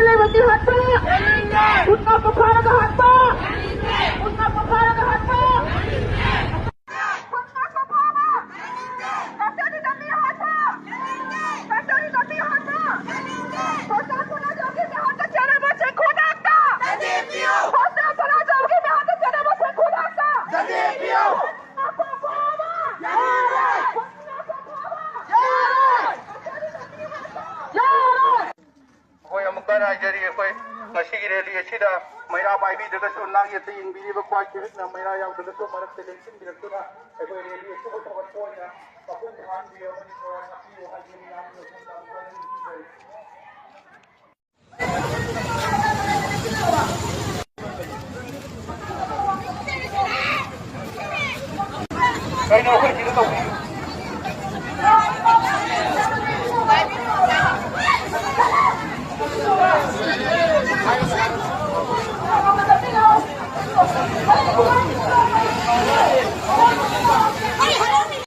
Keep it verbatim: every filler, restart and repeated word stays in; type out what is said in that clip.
ꯂꯩꯕꯒꯤ ꯍꯛꯄ! ꯎꯠꯅ ꯄꯣꯊꯥꯔꯒ ꯍꯛꯄ! ꯎꯠꯅ ꯄꯣꯊꯥꯔꯒ ꯍꯛꯄ! ꯎꯠꯅ ꯄꯣꯊꯥꯕ! ꯀꯁꯇꯗꯤꯗ ꯃꯤ ꯍꯥꯠꯄ! ꯀꯁꯇꯗꯤꯗ ꯃꯤ ꯍꯥꯠꯄ! ꯍꯣꯁꯇꯦꯜ ꯈꯨꯂꯥ ꯖꯣꯕꯀꯤ ꯃꯤꯍꯨꯠꯇ ꯆꯦꯟꯅꯕꯁꯤꯡ ꯈꯨꯗꯛꯇ! ꯍꯣꯁꯇꯦꯜ ꯈꯨꯂꯥ ꯖꯣꯕꯀꯤ ꯃꯤꯍꯨꯠꯇ ꯆꯦꯟꯅꯕꯁꯤꯡ ꯈꯨꯗꯛꯇ! ꯎꯠꯅ ꯄꯣꯊꯥꯕ! ꯎꯠꯅ ꯄꯣꯊꯥꯕ! ꯑꯩꯈꯣꯏ ꯑꯃꯨꯛꯀ ꯍꯟꯅ ꯍꯥꯏꯖꯔꯤ, ꯑꯩꯈꯣꯏ ꯉꯁꯤꯒꯤ ꯔꯦꯂꯤ ꯑꯁꯤꯗ ꯃꯩꯔꯥ ꯄꯥꯏꯕꯤꯗ꯭ꯔꯒꯁꯨ, ꯅꯥꯛ ꯌꯦꯠꯇ ꯌꯦꯡꯕꯤꯔꯤꯕ ꯈ꯭ꯋꯥꯏ ꯆꯨꯔꯤꯛꯅ ꯃꯩꯔꯥ ꯌꯥꯎꯗ꯭ꯔꯒꯁꯨ ꯃꯔꯛꯇ ꯂꯦꯡꯁꯤꯟꯕꯤꯔꯛꯇꯨꯅ ꯑꯩꯈꯣꯏ ꯔꯦꯂꯤ ꯑꯁꯤꯕꯨ ꯊꯧꯒꯠꯄ ꯑꯣꯏꯅ ꯃꯄꯨꯡ ꯐꯥꯍꯟꯕꯤꯌꯨ ꯑꯃꯗꯤ ꯊꯧꯔꯥꯡ ꯍꯥꯞꯄꯤꯌꯨ ꯍꯥꯏꯗꯨꯅ ꯃꯤꯌꯥꯝꯒꯤ ꯃꯐꯝꯗ ꯑꯃꯨꯛꯀ ꯍꯟꯅ ꯅꯤꯡꯁꯤꯡꯖꯔꯤ꯫ ꯀꯩꯅꯣ ꯑꯩꯈꯣꯏ ꯁꯤꯗ ꯇꯧꯕꯤꯔꯤꯕ?